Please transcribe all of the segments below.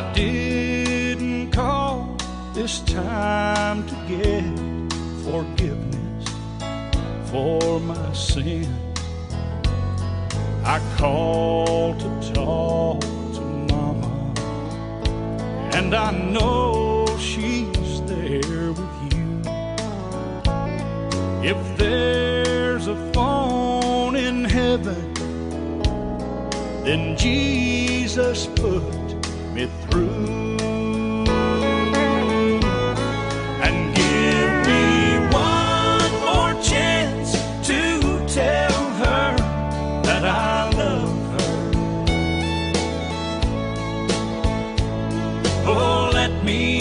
I didn't call this time to get forgiveness for my sin. I called to talk to Mama, and I know she's there with you. If there's a phone in heaven, then Jesus put me through. And give me one more chance to tell her that I love her. Oh, let me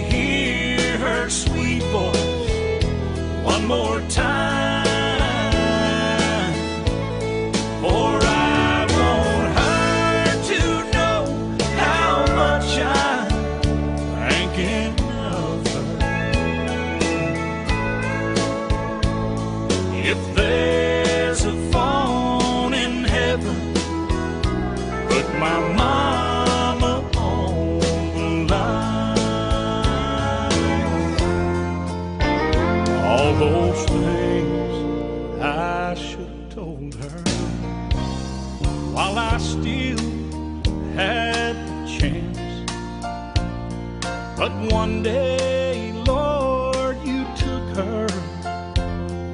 hear her sweet voice one more time. For I want her to know how much I'm thinking of her. If there's a phone in heaven, put my mama on the line. All those things I should have told her while I still had the chance. But one day, Lord, you took her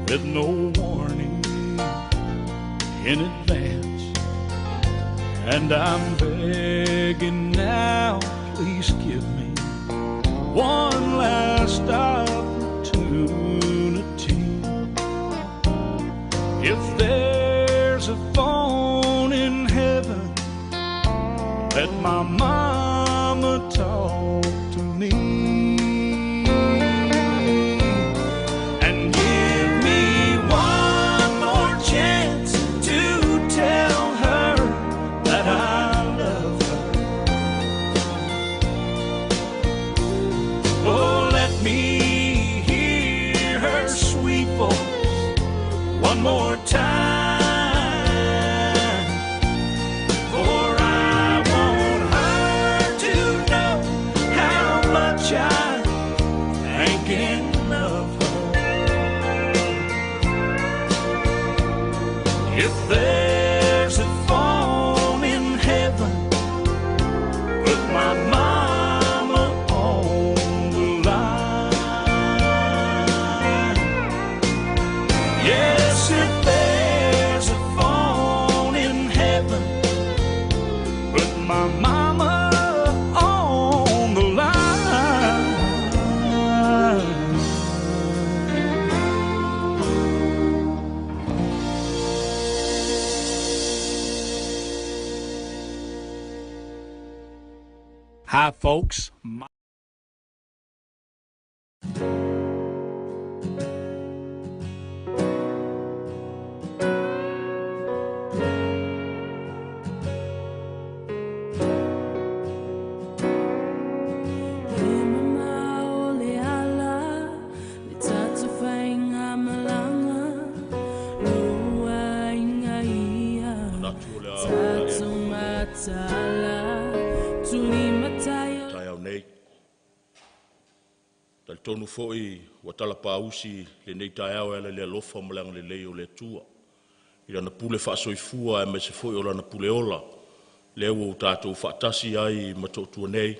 with no warning in advance. And I'm begging now, please give me one last opportunity. If there's a phone in heaven, let my mama talk to me. And give me one more chance to tell her that I love her. Oh, let me hear her sweet voice one more time. For I want her to know how much I'm thinking of her. If there's a phone in heaven, put my mama on the line. Yes, if there's a phone in heaven, put my mama on the line. Hi, folks. Taeao nei. Talitonu foi ua talapausi lenei taeao e ala i le alofa ma le agalelei o le Atua i lana pule faasoifua aemaise foi o lana pule ola, lea ua tatou faatasi ai ma Motootua nei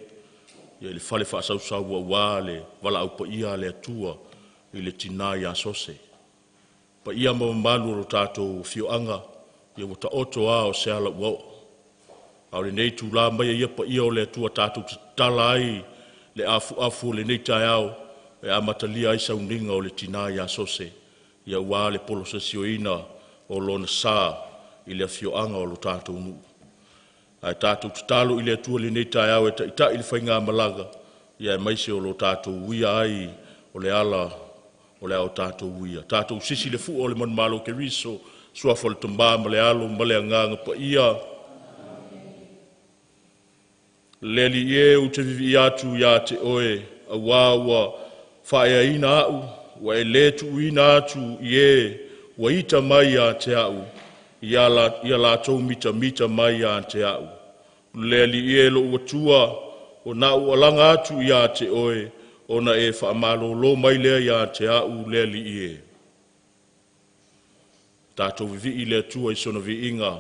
ia i le fale faasausau aua le valaau paia a le Atua i le tina ia Sose. Paia ma mamalu o lo tatou afioaga, ia ua taoto a o se ala ua oo. A o lenei tula mai ia paia o le Atua tatou te tatala ai le afuafu o lenei taeao e amatalia ai sauniga o le tina ia Sose, ia aua le poloseseoina o lona sa i le afioaga o lo tatou nuu. Ae tatou tatalo i le Atua i lenei taeao e taitai le faigamalaga, ia aemaise o lo tatou uia ai o le ala o le a o tatou uia. Tatou sisi le fua o le manumalo o Keriso, suafa o le Tama ma le Alo ma le Agaga Paia. Le Alii e, ou te vivii atu ia te oe, auā ua faaeaina au, ua e le tuuina atu i e ua ita mai ia te au, ia latou mitamita mai ia te au. Le Alii e, lou Atua, ona ou alaga atu ia te Oe, ona e faamalolo mai lea ia te a'u, le Alii e. Tatou vivii i le Atua i sona viiga.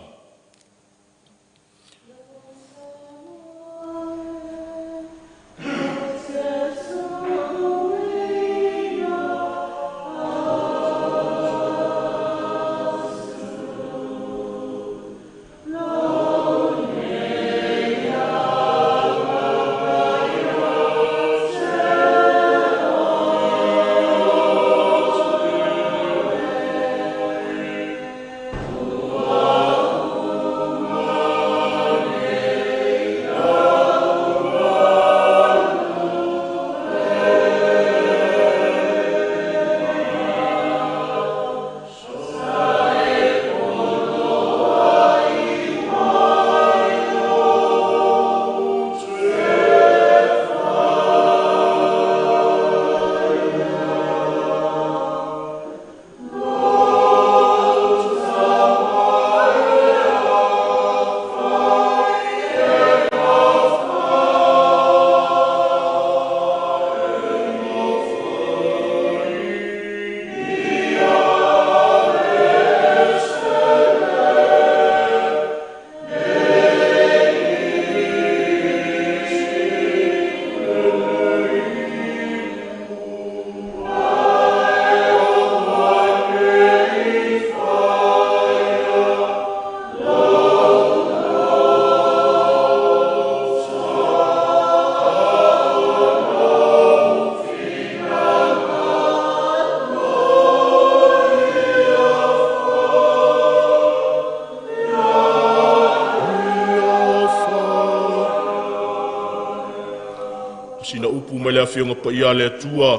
Sina upu mai le Afioga Paia a le Atua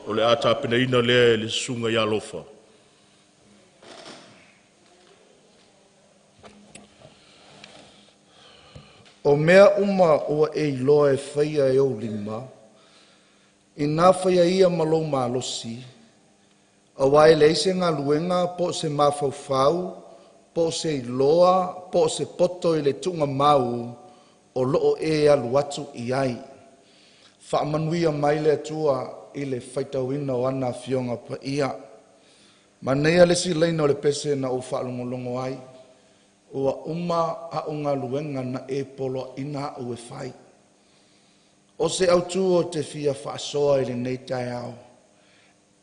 o le a tapenaina lea e le Susuga ia Lofa. O mea uma ua e iloa e faia e ou lima, ina faia ia ma lou malosi, auā e leai se galuega po o se mafaufau, po o se iloa, po o se poto i le tuugamau o loo e alu atu i ai. Faamanuia mai le Atua i le faitauina o ana Afioga Paia. Manaia le isi laina o le pese na ou faalogologo ai, ua uma au galuega na e poloaina au e fai. O se autu ou te fia faasoa i lenei taeao,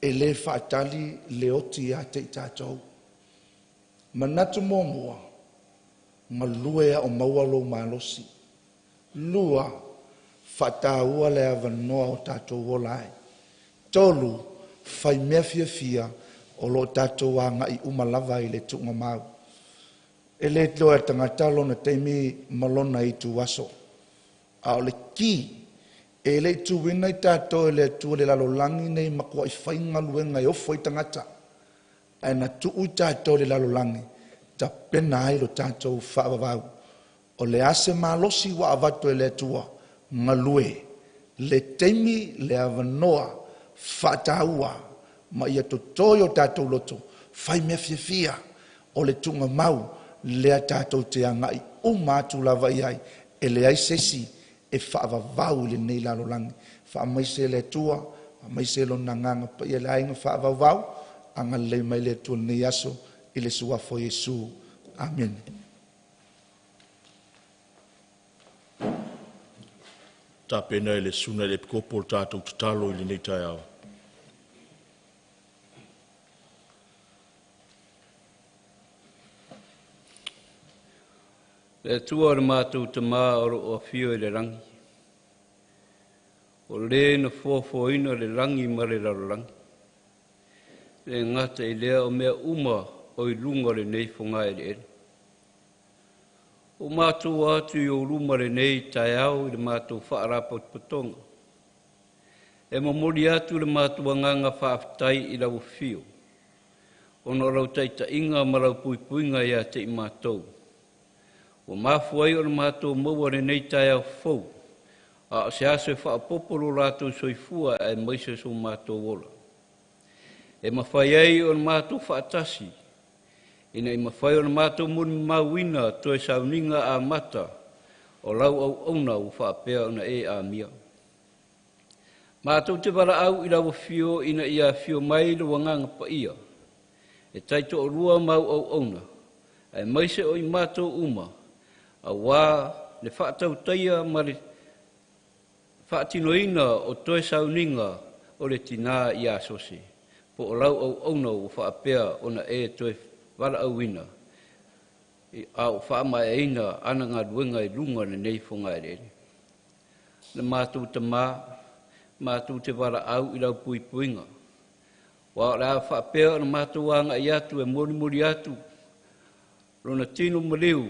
e le faatali le oti ia te i tatou. Manatu muamua, galue a o maua lou malosi. 2, faataua le avanoa o tatou ola ai. 3, fai mea fiafia o lo o tatou agai uma lava i le tuugamau. E le iloa e le tagata lona taimi ma lona ituaso, a o le ki e le i tuuina i tatou e le Atua i le lalolagi nei matuai fai galuega e ofo ai tagata, ae na tuu i tatou i le lalolagi tapena ai lo tatou faavavau. O le a se malosi ua avatu e le Atua, galue le taimi, le avanoa, faataua ma ia toto i o tatou loto, fai mea fiafia o le tuugamau lea tatou te agai uma atu lava i ai. E leai se isi e faavavau i lenei lalolagi. Faamaise le Atua, faamaise Lona Agaga Paia i le aiga faavauvau. Agalelei mai le Atua i lenei aso i le suafa o Iesu. Amene. Tapena e le Susuga i le Epikopo le tatou tatalo i lenei taeao. Le Atua o le matou Tamā o lo o afio i le lagi, o le na foafoaina le lagi ma le lalolagi, le gata i lea o mea uma o i luga o lenei fogaeleele. O matou atu i ou luma lenei taeao i le matou faalapotopotoga, e momoli atu le matou agaga faafetai i lau afio, ona o lau taitaiga ma lau puipuiga ia te i matou. Ua mafua ai o le matou maua lenei taeao fou, a o se aso e faaopoopo lo latou soifua aemaise o so matou ola. E mafai ai o le matou faatasi, ina i mafai o le matou molimauina toe sauniga amata o lau auauna ua faapea ona e amia. Matou te valaau i lau afio ina ia afio mai lou Agaga Paia, e taitoalua mau auauna, aemaise o i matou uma, auā le faatautaia ma le faatinoina o toe sauniga o le tinā ia Sose, po o lau auauna ua faapea ona e toe valaauina, a o faamaeaina ana galuega i luga o lenei fogaeleele. Le matou Tamā, matou te valaau i lau puipuiga, aua o le a faapea ona matou agai atu e molimoli atu lona tino maliu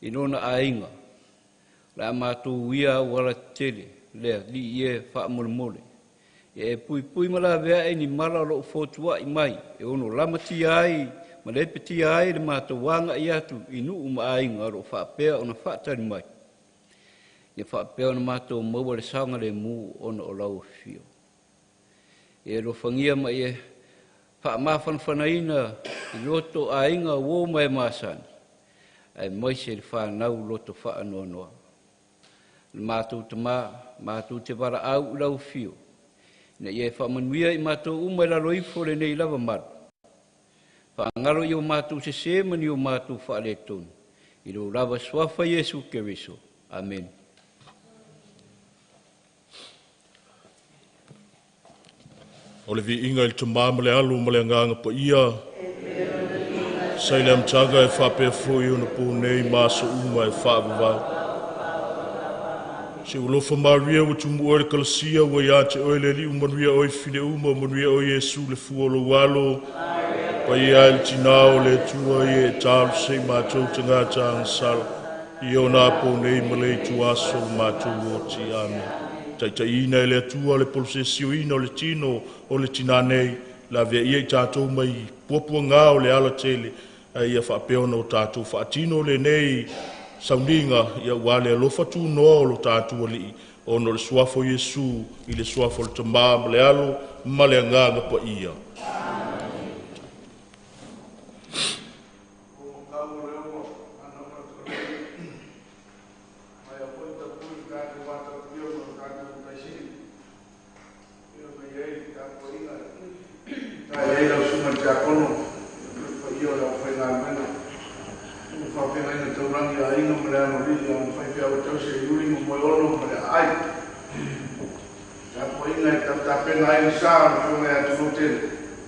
i lona aiga. O le a matou uia auala tetele, le Alii e faamolemole. Ia e puipui ma laveai ni mala o loo fotuai mai e ono lamatia ai ma lepetia ai le matou agai atu i nuu ma aiga o loo faapea ona faatali mai. Ia faapea ona matou maua le saogalemu ona o lau afio. Ia e alofagia ma ia faamafanafanaina i loto aiga uo ma e masani, aemaise le fanau loto faanoanoa. Le matou Tamā, matou te valaau i lau afio, ina ia e faamanuia i matou uma i lalo ifo o lenei lava malu. Faagalo i o matou sesē ma ni o matou faaletonu, i lou lava suafa Iesu Keriso. Amene. O le viiga i le Tamā ma le Alo ma le Agaga Paia, sa i le amataga e faapea foi ona po nei ma aso uma e faavavau. Si ou alofa Maria ua tumu oe i le kalasia, ua ia te oe le Alii, ua manuia oe i fafine uma, manuia oe Iesu le fua o lou alo. Paia e le Tinā o le Atua, ia e talosia i matou tagata agasala, ia ona apo nei ma le ituaso o le matou oti. Amene. Taitaiina e le Atua le polosesioina o le tino o le tinā nei, lavea ia i tatou mai puapuaga o le alatele, a ia faapea ona o tatou faatino lenei sauniga, ia ua le alofa tunoa o lo tatou Alii, ona o le suafa o Iesu, i le suafa o le Tamā ma le Alo ma le Agaga Paia. Ai lau susuga i le Tiakono, le paia o le aufaigaluega, o faafeagaiga taulagi a Aiga ma le Aloalii, a faifeau tausi a Iuli ma Moeono ma le Aai. Tapuaiga e tapena ai le sa o le Afioga ia Tulutele,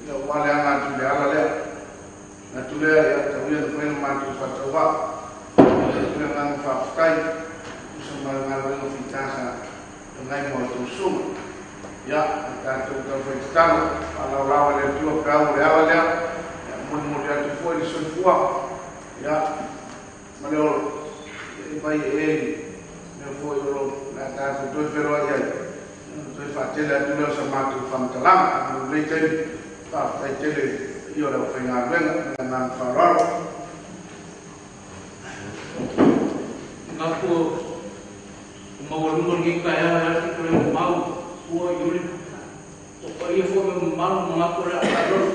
ia ua le aga atu i le ala lea. Atu lea ia tauia na fai na matou faatauvaa. Le agaga faafetai, usa ma le galuega fita sa feagai ma outou susuga. Ia, tatou taufai tatalo, faalaolao e le Atua peau o le ala lea, ia molimoli atu foi le soifua, ia, ma le ola, ia i vai e mea foi o lo le a tatou toe feloai ai, toe faatele atu lea o sa matou faamatalaga. Mo lenei taimi, faafetai tele i o le aufaigaluega, ma le agaga faaaloalo. Ngaku o maualuga lenei taeao e ala i le mau ua i uli o paia foi ma mamalu ma ngaku o le a faalolo.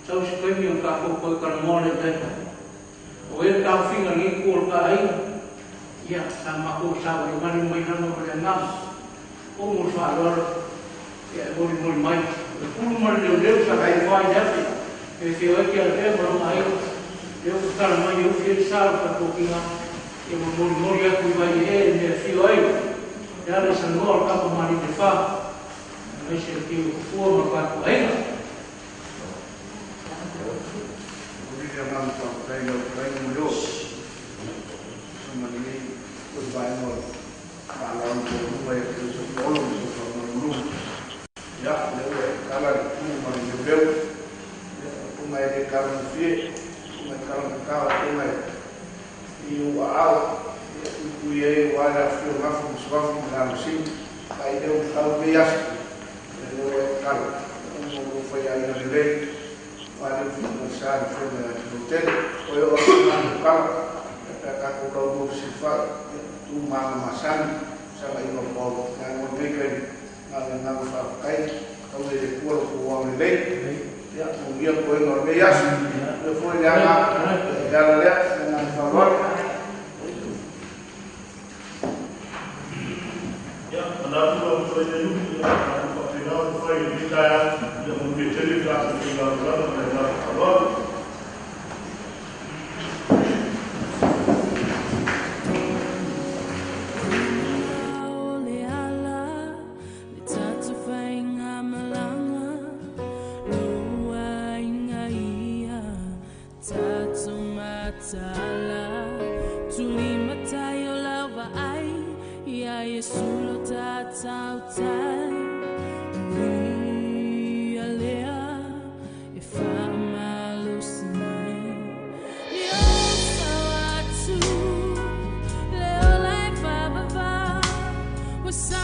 Sau se taimi o tatou toe talanoa lea i ai. O e taofiga lenei itu o le taaiga, ia sa matou savalivali mai lalo ma le agaga. O mo le faaaloalo, ia e molimoli mai. O le pulu ma le leoleo sa taufā i le afi. E fia ai ke alavea ma lona aiga. Lea ua tatala mai e ufi ai le sa o le tatou tiga. Ia ma molimoli atu i vai e le mea fio ai. Le ala i sanoa o le kapa mali te wha. Aemaise le tiu fua ma le tatou aiga. Momoli le agaga faafetai i lau fetalaiga Molio, usa ma lenei foi vaega o le faalaoa maualuga ia te uso Olo ma sou faamalumaluga. Ia, lea ua e tala le pulu ma le leoleo, ia, o punga e le kalagofie, punga e kalagata, o punga e i ou aao, ia puipui ai aua le afifio o Gafa ma Suafa ma le Alosina, ai lea ua tau lenei aso, ia lea ua e tala, ona o lou faiaiga lelei, aua le ufi sa le Afioga ia Tulutele. O e oo atu i matou kala, ia pe a tatou laulua fesilafai, ia tu ma aga masani, sagaiga o Paulo. Ae mo lenei taimi, na o le agaga faafetai, tau le Atua lo outou agalelei, ia manuia toega o lenei aso, ia foi le aga, le ala lea, le agaga faaaloalo. Ia, manatu lau fetalaiga Iuli, ia, tatou faapena ona fai i lenei taeao, ia manuia tele le tatou faigamalaga ma le agaga faaaloalo. Was